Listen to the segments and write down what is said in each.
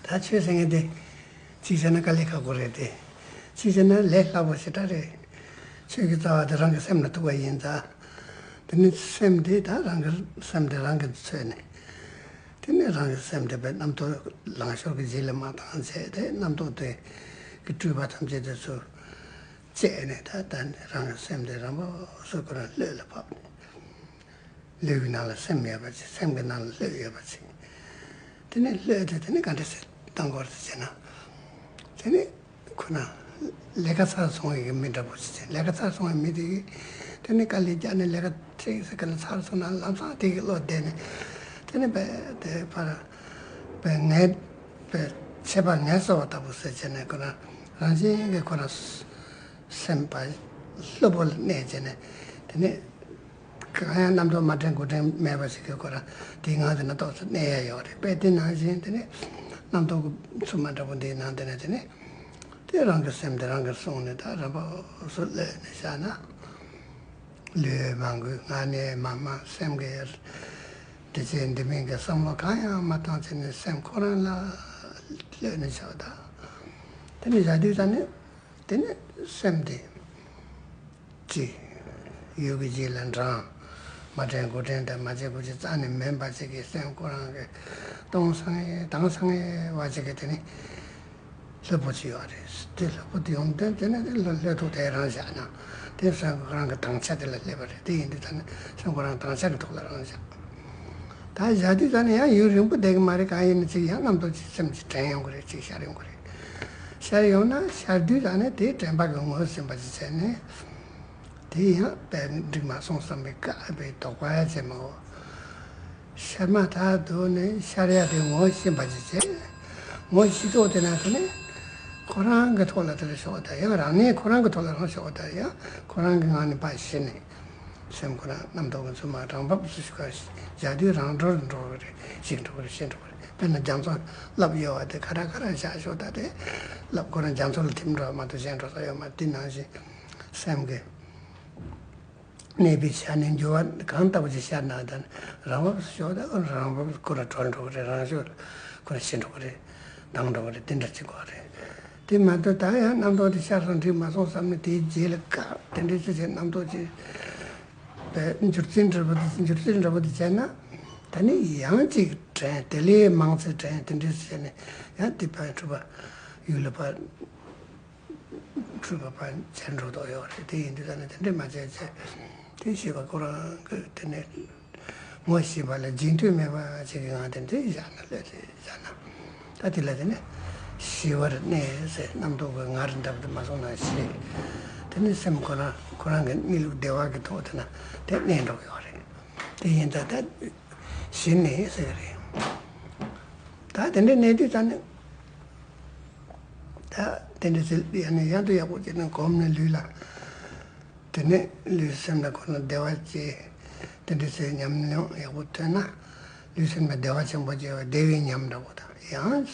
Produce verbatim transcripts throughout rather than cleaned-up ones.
ད་ཆོས་ཟེར་མཁན་དེ་གཅིག་བྱས་ན་དཀའ་ལས་ཁག་པོ་རེད་དེ། གཅིག་བྱས་ན་ལས་སླ་པོ་ཞེ་དྲག་རེད། ཆོས་ཀྱི་རྩ་བ་དེ་རང་གི་སེམས་ལ་ཐུག་པ་ཡིན་ཙང་། དེ་ནི་སེམས་དེ་ད་རང་གི་སེམས་དེ་རང་གིས་འཚོས་ནས། དེ་ནས་རང་གི་སེམས་དེ་པའི་རྣམ་རྟོག་ལང་ཤོར་གྱི་རྗེས་ལ་མར་བཏང་བྱས་ཏེ། རྣམ་རྟོག་དེ་གི་སྤྲུལ་པ་ཐམས་ཅད་དེ་ཚོ་བཅད་ནས། ད་ད་ནི་རང་གི་སེམས་དེ་རང་པོ་སོ་ཁོ་རང་ལྷོད་ལ་ཕབ་ནས། ལུས་ཀྱི་ནང་ལ་སེམས་ཡོད་པ་ཅིག་སེམས་ཀྱི་ནང་ལ་ལྷོད་ཡོད་པ་ཅིག་དེ་ནས་ལྷོད་དེ་དེ་ནས་ག་འདྲ་ཟེར་བཏང་དགོས་རེད་ཟེར་ན། དེ་ནས་ཁོ་ན་ལས་ཀ་ཚར་སོང་བའི་མི་འདྲ་པོ་ཅིག་བྱས། ལས་ཀ་ཚར་སོང་བའི་མི་དེ་གིས་དེ་ནས་དཀའ་ལས་བརྒྱབ་ནས་ལས་ཀ་ཁྲིག་སེ་ག་ལ་ཚར་སོང་ན་ལམ་སང་དེ་གི་བློ་བདེ་ནས། དེ་ནས་པའི་དེ་ཕར་པའི་ངལ་པའི་ཆད་པ་ངལ་གསོ་བ་ལྟ་བུ་ཟེར་བྱས་ནས། ཁོ་ན་རང་བཞིན་གྱིས་ཁོ་ན་སེམས་པ་ལྷོད་པོ་ལ་གནས་བྱས་ནས། དེ་ནས་གང་ཡང་རྣམ་རྟོག་མ་དྲན་དགུ་དྲན་མེད་པ་ཞིག་གིས་ཁོ་རང་དེའི་ངང་དེ་ན་ཏོག་ཙམ་གནས་ཡ་ཡོད་རེད། དཔེ་དེ་ནང་བཞིན་དེ་ནས་རྣམ་རྟོག་གི་འཚུབ་མ་འདྲ་པོ་འདིའི་ནང་དེ་ན་དེ་ནས་དེ་རང་གི་སེམས་དེ་རང་གིས་བསྲུངས་ནས། ད་རང་པ་སོ་ལྷོད་ནས་བཞག་ན། ལུས་མ་འགུལ་ངག་ནས་མ་སྨྲ་སེམས་ཀྱི་འདི་བྱེད་འདི་མིན་གྱི་བསམ་བློ་གང་ཡང་མ་བཏང་བྱས་ནས་སེམས་ཁོ་རང་ལ་ལྷོད་ནས་བཞག་པ་དང་། དེ་ནས་བཞག་དུས་ད་ནི་དེ་ནས་སེམས་དེ། གཅིག་ཡུལ་གྱི་རྗེས་ལ་འབྲང་། མ་དྲན་དགུ་དྲན་དང་མ་བྱེད་དགུ་བྱེད་རྩ་ནས་མེད་པ་ཅིག་གིས་སེམས་ཁོ་རང་གི་སྟོང་སང་ངེ་དྭངས་སང་ངེ་བ་ཅིག་གིས་དེ་ནི་ལྷོད་པོ་ཅིག་ཡོད་རེད། དེ་ལྷོད་པོ་དེ་ཡོང་དུས་དེ་ནི་དེ་ལྷོད་ལྷོད་ཐུབ་དེ་རང་བཞག་ན། དེ་སེམས་ཁོ་རང་གི་དྭངས་ཆ་དེ་ལ་སླེབས་པ་རེད། དེ་ཡིན་དུས་ད་ནི་སེམས་ཁོ་རང་དྭངས་ཆ་གི་ཐོག་ལ་རང་བཞག་ད་བཞག་དུས་ད་ནི་ཡང་ཡུན་རིང་པོ་བསྡད་ཀྱི་མ་རེད། གང་ཡིན་ན་ཅིག་ཡང་རྣམ་རྟོག་ཅིག་སེམས་ཅིག་དྲན་ཡོང་གི་རེད། ཅིག་ཤར་ཡོང་གི་རེད། ཤར་ཡོང་ན་ཤར་དུས་ད་ནི་དེ་དྲན་པ་གི་ངོས་ཟིན་པ་ཅིག་བྱས་ནས། དེ་ཡང་དཔེ་འགྲིག་མ་སོང་བསམ་པའི་དཀའ་བའི་དོགས་པ་ཡང་བྱེད་མི་འོ། ཤར་མ་ཐག་ཏུ་ནི་ཤར་ཡ་དེ་ངོ་ཤེས་པ་ཅིག་བྱས། ངོ་ཤེས་ཐོག་དེ་ན་དེ་ནི་ཁོ་རང་གི་ཐོག་ལ་དེ་ལ་ཞོག་དང་། ཡང་རང་ཉིད་ཁོ་རང་གི་ཐོག་ལ་རང་ཞོག་དང་། ཡང་ཁོ་རང་གི་ངང་ནས་ཕར་ཤེས་ནས། སེམས་ཁོ་རང་རྣམ་རྟོག་གི་འཚུབ་མ་རང་བབས་སུ་ཞུགས་པར་བཞག་དུས་རང་འགྲོར་འགྲོ་གི་རེད། ཞིག་འགྲོ་གི་རེད། ཞིག་འགྲོ་གི་རེད། དཔེར་ན་རྒྱ་མཚོ་རླབས་གཡོ་བ་དེ་ག་ར་ག་ར་བཞག་ཞོག་དང་། དེ་རླབས་ཁོ་རང་རྒྱ་མཚོ་ལ་ཐིམ་འགྲོ་བ་མ་གཏོགས་གཞན་འགྲོ་ས་ཡོད་མ་རེད། དེ་ནང་བཞིན་སེམས་ཀྱི་གནས་པའི་ཆ་ནས་འགྱུ་བ་གང་ལྟ་བུ་ཅིག་ཤར་ན་ད་རང་བབས་སུ་ཞོག་དང་། རང་བབས་ཁོ་རང་གྲོལ་འགྲོ་གི་རེད། རང་ཞོག་ཁོ་རང་ཤི་འགྲོ་གི་རེད། ལྡང་འགྲོ་གི་རེད། དེ་འདྲ་ཅིག་དགོས་རེད། དེ་མ་གཏོགས་ད་ཡང་རྣམ་རྟོག་དེ་ཤར་སོང་འགྲིག་མ་སོང་བསམ་ནས་དེའི་རྗེས་ལ་བཀག་དེ་འདྲའི་ཅི་བྱེད་རྣམ་རྟོག་ཅིག་པའི་འགྱུར་རྩིས་འདྲ་པོ་དེ། འགྱུར་རྩིས་འདྲ་པོ་དེ་བྱས་ན། ད་ནི་ཡང་ཅིག་དྲན། དེ་ལས་མང་ཙམ་དྲན། དེ་འདྲའི་ཅི་བྱས་ནས་ཡང་དེ་ཕར་འཁྲུལ་པ་ཡུལ་ལ་ཕར། འཁྲུལ་པ་ཕར་འཆར་འགྲོ་དོགས་ཡོད་རེད། དེ་ཡིན་དུས་ད་ནི་དེ་འདྲས་མ་བྱས་བྱས། དེ་ཤེས་པ་ཁོ་རང་གི་དེ་ནས་ངོ་ཤེས་པ་ལ་རྗེས་མཐུད་མེད་པ་ཅིག་གི་ངང་དེ་འདྲས་བཞག་ན། ལྷོད་དེ་བཞག་ན། ད་དེ་ལ་དེ་ནས་ཞི་བར་གནས་ཟེར། རྣམ་རྟོག་གི་ངར་འདྲ་པོ་དེ་མ་སོང་ན་ཞི། དེ་ནས་སེམས་ཁོ་རང་ཁོ་རང་གི་གནས་ལུགས་བདེ་བ་གི་ཐོག་དེ་ན་དེ་གནས་འགྲོ་གི་ཡོད་རེད། དེ་ཡིན་ད་ད་ཞི་གནས་ཟེར་གི་རེད། ད་དེ་འདྲས་གནས་དུས་ད་ནི། ད་དེ་འདྲ་ཟེར་ཡང་ནས་ཡང་དུ་ཡག་པོ་བྱས་ནས་སྒོམ་ནས་ལུས་ལ། དེ་ནས་ལུས་སེམས་ལ་ཁོ་ན་བདེ་བ་སྐྱེ། དེ་འདྲ་ཟེར་ཉམས་མྱོང་ཡག་པོ་ཐོན་ན། ལུས་སེམས་ལ་བདེ་བ་ཆེན་པོ་སྐྱེ་བ་བདེ་བའི་ཉམས་འདྲ་པོ་དང་། ཡང་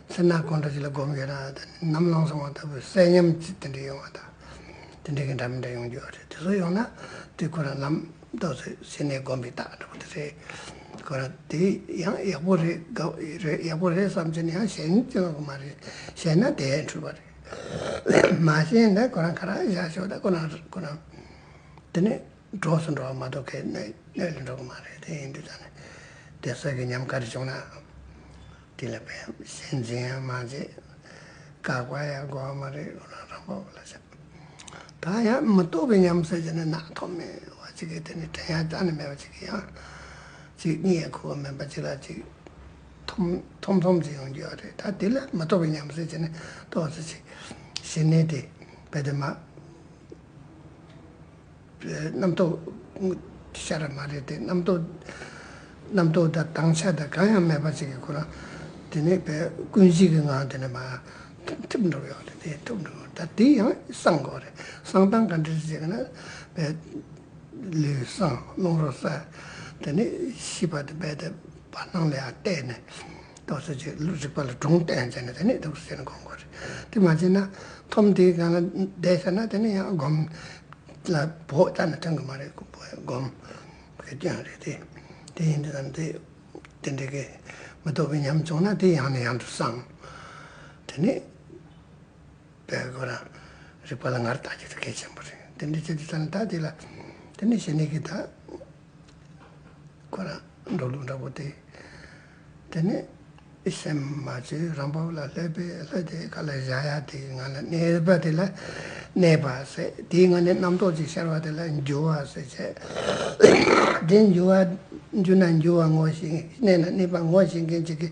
སེར་སྣ་གང་འདྲ་ཅིག་ལ་སྒོམ་ཡོད་ན། ད་ནི་ནམ་ལངས་སོང་བ་ལྟ་བུའི་གསལ་ཉམས་ཅིག་དེ་འདྲ་ཡོང་བ་དང་། དེ་འདྲ་གི་འདྲ་མི་འདྲ་ཡོང་རྒྱུ་ཡོད་རེད། དེ་ཚོ་ཡོང་ན་དེ་ཁོ་རང་ལམ། ཏོག་ཙམ་ཞི་གནས་སྒོམ་པའི་རྟགས་འདྲ་པོ་དེ་རེད། ཁོ་རང་དེ་ཡང་ཡག་པོ་རེད། དགའ་རེད། ཡག་པོ་རེད་བསམ་བྱས་ནས་ཡང་ཞེན་ཅི་ཡོང་གི་མ་རེད། ཞེན་ན་དེ་འཁྲུལ་པ་རེད། མ་ཞེན་ན་ཁོ་རང་ག་རང་བཞག་ཞོག་ད་ཁོ་རང་ཁོ་རང་དེ་ནས་གྲོགས་སུ་འགྲོ་བ་མ་གཏོགས་ཁའི་གནས་གནས་ལ་འགྲོ་གི་མ་རེད། དེ་ཡིན་དུས་ད་ནི་དེ་སོགས་ཀྱི་ཉམས་ག་རེ་བྱུང་ན། དེ་ལ་བས་ཞེན་འཛིན་ཡང་མ་བྱེད། བཀག་པ་ཡང་དགོས་པ་མ་རེད། ཁོ་རང་རང་བབས་ལ་བཞག་ད་ཡང་མི་རྟོག་པའི་ཉམས་ཟེར་གྱི་ནི་ནག་ཐོམ་མེ་བ་ཅིག་གིས་དེ་ནི་དྲན་ཡ་རྩ་ནས་མེད་པ་ཅིག་གིས་ཡང་ཅིག་གཉིད་ཡང་ཁུག་པ་མེད་པ་ཅིག་ལ་ཅིག་ཐོམ་ཐོམ་ཐོམ་ཅིག་ཡོང་རྒྱུ་ཡོད་རེད། ད་དེ་ལ་མི་རྟོག་པའི་ཉམས་ཟེར་གྱི་ནི་ཏོག་ཙམ་ཅིག་ཞི་གནས་དེ་རྦད་དེ་མ། རྣམ་རྟོག་ཤར་བ་མ་རེད་དེ། རྣམ་རྟོག་རྣམ་རྟོག་དང་དྭངས་ཆ་དང་གང་ཡང་མེད་པ་ཅིག་གིས་ཁོ་རང་དེ་ནས་བས་ཀུན་གཞི་གི་ངང་དེ་ནས་མར་ཐིམ་འགྲོ་ཡོད་རེད། དེ་ཐིམ་འགྲོ། ད་དེ་ཡང་སངས་དགོས་རེད། སངས་སྟངས་ག་འདྲ་ཞིག་ན་བས་ལུས་སངས། རླུང་རོ་སངས། དེ་ནས་ཤེས་པ་དེ་བས་དེ་བར་སྣང་ལ་ཡར་གཏད་ནས་ཏོག་ཙམ་ཅིག་རིག་པ་ལ་སྒྲོང་གཏད་བྱས་ནས་དེ་ནས་ཏོག་ཙམ་ཅིག་སྒོམ་དགོས་རེད། དེ་མ་བྱས་ན་ཐོམ་དེའི་སྒང་ལ་བསྡད་ཤག་ན་དེ་ནས་ཡང་སྒོམ། ལ་བོགས་ཙམ་ནས་ཐོན་གི་མ་རེད། སྒོམ་གི་སྐྱོན་རེད་དེ། དེ་ཡིན་དུས་ཙམ་དེ་དེ་འདྲ་གི་ མི་རྟོག་པའི་ཉམས་བྱུང་ན་དེ་ཡང་ནས་ཡང་དུ་སངས། དེ་ནས་དཔེ་ཁོ་རང་རིག་པ་ལ་ངར་ལྟ་རྒྱུ་དེ་གལ་ཆེན་པོ་རེད། དེ་འདྲ་བྱེད་དུས་ཙམ་ལ་ད་དེ་ལ་དེ་ནས་ཞི་གནས་ཀྱི་ད་ཁོ་རང་འགྲོ་ལུགས་འདྲ་པོ་དེ། དེ་ནས་སེམས་མ་བཅོས་རང་བབས་ལ་ལྷོད་པའི་ལྷོད་དེ་ག་ལ་བཞག་ཡ་དེ་ང་ལ་གནས་པ་དེ་ལ་གནས་པ་ཟེར། དེའི་ངང་ནས་རྣམ་རྟོག་ཅིག་ཤར་བ་དེ་ལ་འགྱུ་བ་ཟེར་བྱས། དེ་འགྱུ་བ་འགྱུ་ན་འགྱུ་བ་ངོ་ཤེས། གནས་ན་གནས་པ་ངོ་ཤེས་མཁན་ཅིག་གི་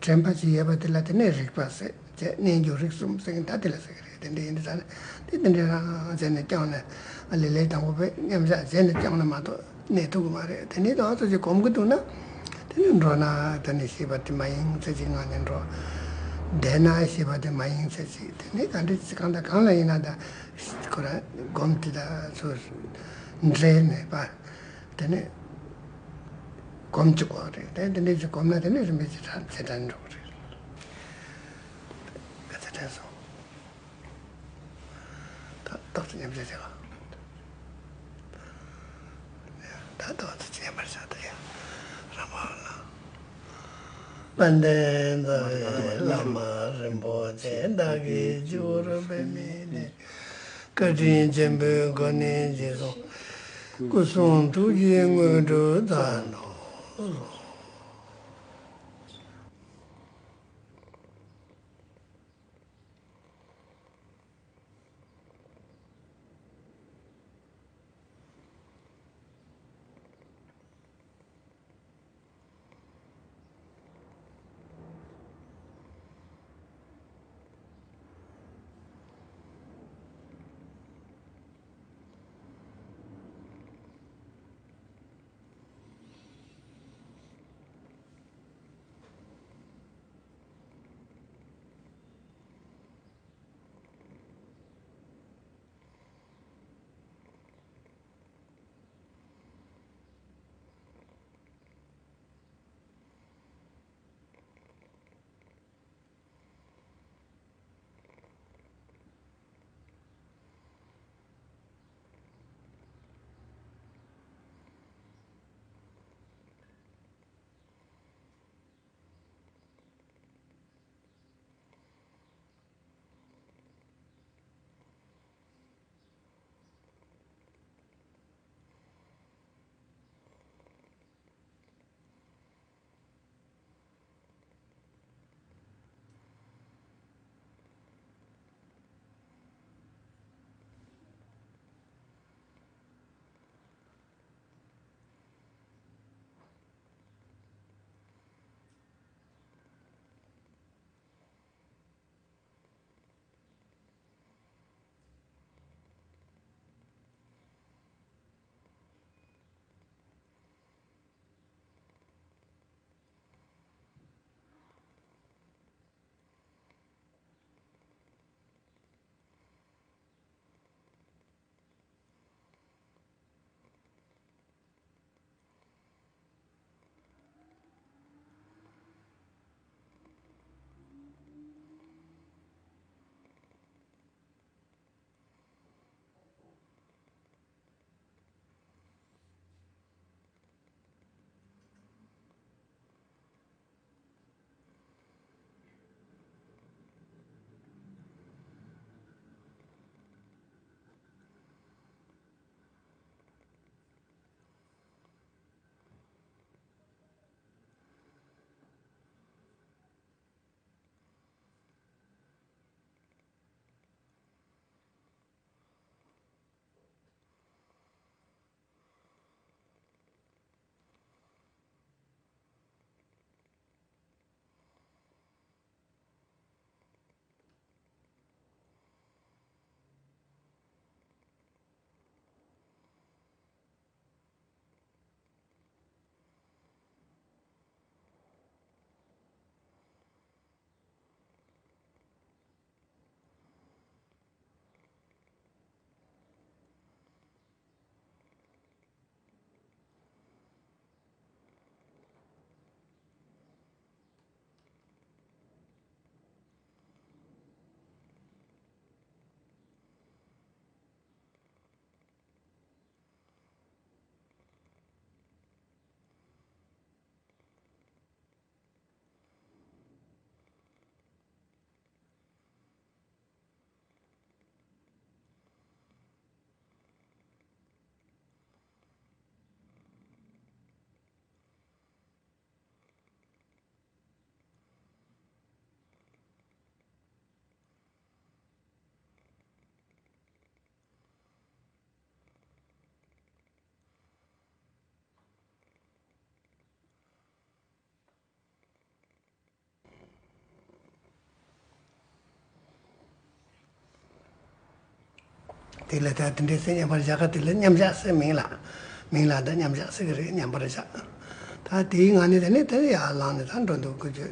དྲན་པ་ཅིག་ཡོད་པ་དེ་ལ་དེ་ནས་རིག་པ་ཟེར་བྱས། གནས་འགྱུ་རིག་གསུམ་ཟེར་མཁན་ད་དེ་ལ་ཟེར་གི་རེད། དེ་འདྲ་ཡིན་དུས་ཙང་ནས་དེ་དེ་འདྲའི་རང་བྱས་ནས་བསྐྱངས་ནས་ལི་ལི་དང་པོ་པའི་མཉམ་བཞག་བྱས་ནས་བསྐྱངས་ན་མ་གཏོགས། གནས་ཐུབ་ཀྱི་མ་རེད། དེ་ནས་ད་ཚོ་ཅིག་གོམས་ཀྱི་འདུག་ན། དེ་ནས་འགྲོ་ན་དེ་ནས་ཤེས་པ་དེ་མ་ཡེངས་ཚད་ཅིག་ངང་ནས་འགྲོ། བསྡད་ན་ཤེས་པ་དེ་མ་ཡེངས་ཚད་ཅིག་དེ་ནས་ག་འདྲ་ཅིག་གང་དང་གང་ལ་ཡིན་ན་ད་ཁོ་རང་སྒོམ་དེ་ད་ཚོ་འབྲལ་མེད་པ། དེ་ནས་གོམས་གཅིག་པ་རེད། དེ་དེ་འདྲ་ཅིག་གོམས་ན་དེ་ནས་རིམ་པས་ཅིག་ད་ཚད་དྲན་འགྲོ་གི་རེད། ག་ཚད་དྲན་སོང་། ད་ཏོག་ཙམ་མཉམ་བཞག་བྱེད་པ། ད་ཏོག་ཙམ་མཉམ་པར་བཞག་ད་ཡ། རང་དབང་ལ། དཔལ་ལྡན་རྩ་བའི་བླ་མ་རིན་པོ་ཆེ་བདག་གིས་བཅུར་འབད་མི་ནས། བཀའ་དྲིན་ཆེན་པོའི་སྒོ་ནས་རྗེས་སུ། སྐུ་གསུང་ཐུགས་ཀྱི་དངོས་གྲུབ་སྩལ་དུ་གསོལ། དེ་ལ་ད་དེ་འདྲའི་སེ་མཉམ་པར་བཞག་ག་དེ་ལ་མཉམ་བཞག་སེ་མིང་ལ། མིང་ལ་ད་མཉམ་བཞག་སེ་གི་རེད། མཉམ་པར་བཞག་ད་དེའི་ངང་ནས་དེ་ནས་དེ་ནས་ཡར་ལངས་ནས་ད་འགྲོ་འདུག་ཀུ་ཅོ།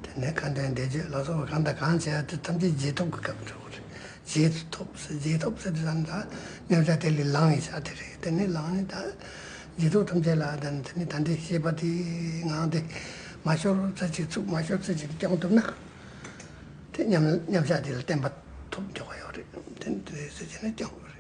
དེ་ནས་ཁ་འདོན་བཟླས་བརྗོད་ལ་སོགས་པ་གང་དང་གང་བྱས་ཏེ་ཐམས་ཅད་རྗེས་ཐོབ་ཀྱི་སྐབས་འགྲོ་གི་རེད། རྗེས་སུ་ཐོབ་ཟེར། རྗེས་ཐོབ་ཟེར་དུས་ཙམ་ད་མཉམ་བཞག་དེ་ལས་ལངས་ཡིན་ཤག་དེ་རེད། དེ་ནས་ལངས་ནས་ད་རྗེས་ཐོབ་ཐམས་ཅད་ལ་ད་ནི་དེ་ནས་ད་འདྲའི་ཤེས་པ་དེའི་ངང་དེ་མ་ཤོར་ཚུལ་གཅིག་ཚུགས། མ་ཤོར་ཚུལ་གཅིག་སྐྱོང་ཐུབ་ན། དེ་མཉམ་མཉམ་བཞག་དེ་ལ་བརྟན་པ་ཐོབ་འགྱོ་གི་ཡོད་རེད། དེ་འདྲ་ཟེར་བྱས་ནས་སྐྱོང་དགོས་རེད།